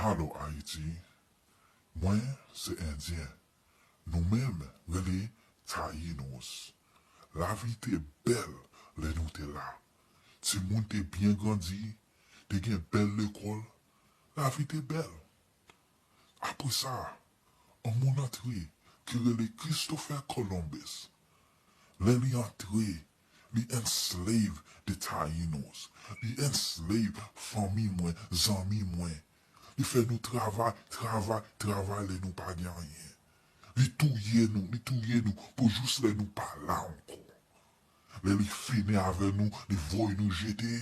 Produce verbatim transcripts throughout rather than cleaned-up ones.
Alo Ayiti, mwen se Endyen, nou menm rele Tayinos. Lavi te bèl lè nou te la. Timoun te byen grandi, te gen bèl lekòl, lavi te bèl. Apre sa, yon moun antre ki rele Christopher Columbus. Lè li antre, li enslave the Tayinos. Li enslave fanmi mwen, zanmi mwen. Li fè nou travay, travay, travay lè nou pa gen anyen. Li touye nou, li touye nou pou jous lè nou pa la ankò. Lè li fini avè nou, li voye nou jete.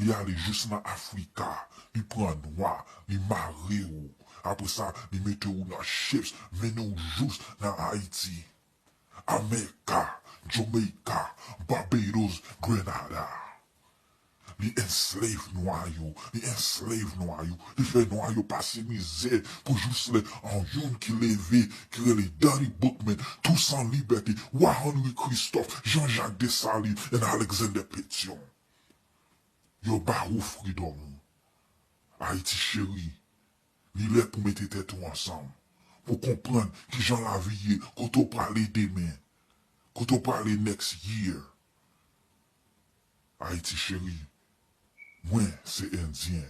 Li ale jous nan Afrika, li pran nwa, li mare w. Apre sa, li mete w nan ships, mennen w jous nan Ayiti, Amerika, Jamaica, Barbados, Grenada. Li enslave nwa yo, li enslave nwa yo, li fè nwa yo pase mizè pou jous lè an youn ki leve, ki rele Dany Boukman, Toussaint Louverture, Wa Henri Christophe, Jean-Jacques Dessalines, and Alexander Pétion. Yo ba ou freedom ou. Ayiti cheri, li lè pou mete tèt ou ansanm, pou konprann kijan lavi ye, kote w prale demen, kote w prale next year. Ayiti cheri, mwen se Endyen,